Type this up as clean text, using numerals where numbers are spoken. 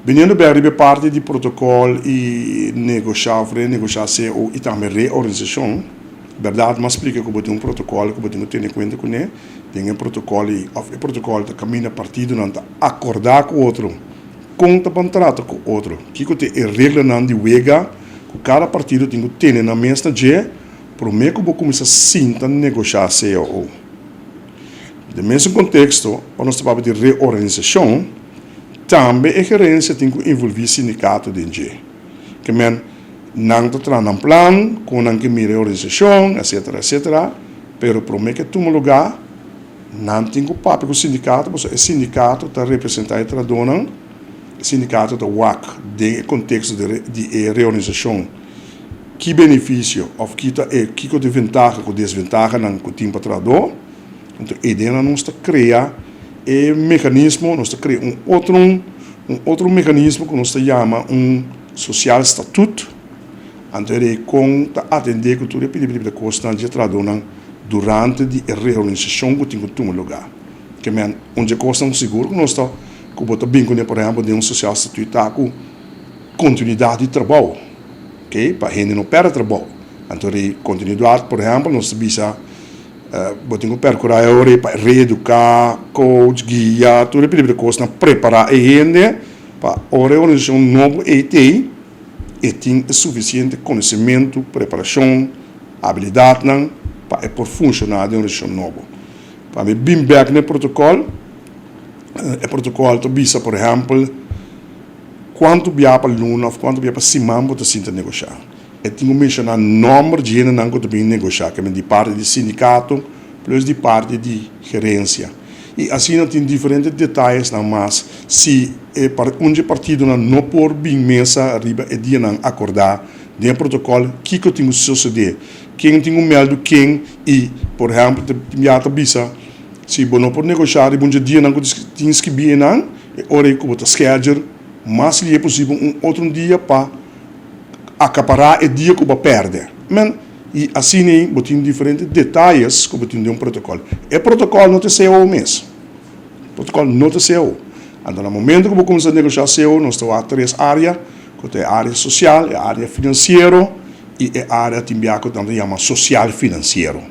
Biniendo bèk riba e parti di protokòl i negoshá òf renegoshá cao i tambe reorganisashon, bèrdat m'a splika ku bo tin un protokòl ku bo tin ku tene kuenta kuné. Den e protokòl ei òf e protokòl ta kaminda partidonan ta akordá ku otro kon ta ban trata ku otro, kiko ta e reglanan di wega ku kada partido tin ku tene nan mes na dje promé ku bo kuminsá sinta negoshá cao. Den mesun konteksto, ora nos ta papia di reorganisashon, Tambe e gerencia tin cu envolvi sindicato den dje. Ke men nan ta traha nan plan, con nan ke mira e organisacion, etcetera, etcetera, pero prome ke tuma lugar, nan tin cu papia cu sindicato, pasobra e sindicato ta representa e trahadornan, e sindicato ta wak den e contexto di e reorganisacion ki beneficio of ki ta e kico ta e ventaha cu desventahanan cu tin pa trahador. Anto e ideanan nos ta krea e mekanismo, nos ta krea un otro un otro mekanismo ku nos ta yama un sosial statut. Anto e rei kon ta atendé ku tur e pidi pidi kosnan dje trahadónan durante di e reorganisashon ku tin ku tuma lugá. Ke men un dje kosnan sigur ku nos ta ku bo ta bin kuné por ehèmpel den un sosial statut ta ku kontinuidat di trabou, oke, pa hende no pèrdè trabou. Anto rei kontinuidat por ehèmpel nos ta bisa. Bo tin ku perkurá e ora ei pa reeduká, coach, guia, tur e pidi kosnan, prepará e hende pa ora e organisashon nobo ei t'ei, e tin e sufisiente konosementu, preparashon, abilidatnan pa e por funshoná den organisashon nobo. Pa mi bin bèk na e protokòl, e protokòl ta bisa por ehèmpel kuantu bia pa luna òf kuantu bia pa siman bo ta sinta negoshá. E tin ku menshoná nòmber di hendenan ku ta bin negoshá, ke men di parti di sindikato plus di parti di gerensia. I asina tin diferente detayesnan mas si e un dje partidonan no por bin mesa riba e dianan akordá den e protokòl kiko tin ku sosodé, ken tin ku mèldu ken i por ehèmpel ta tin bia ta bisa si bo no por negoshá riba un dje dianan ku tin skibí einan e ora ei ku bo ta schedule mas lihe posibel un otro dia pa Akapará e dia ku bo a pèrdè. Men, i asina ei bo tin diferente detayes ku bo tin den un protokòl. E protokòl no ta cao mes. Protokòl no ta cao. Anto na momento ku bo kuminsá negoshá cao, nos ta wak tres área, ku ta e área sosial, e área finansiero i e área tin bia ku nan ta yama sosial finansiero.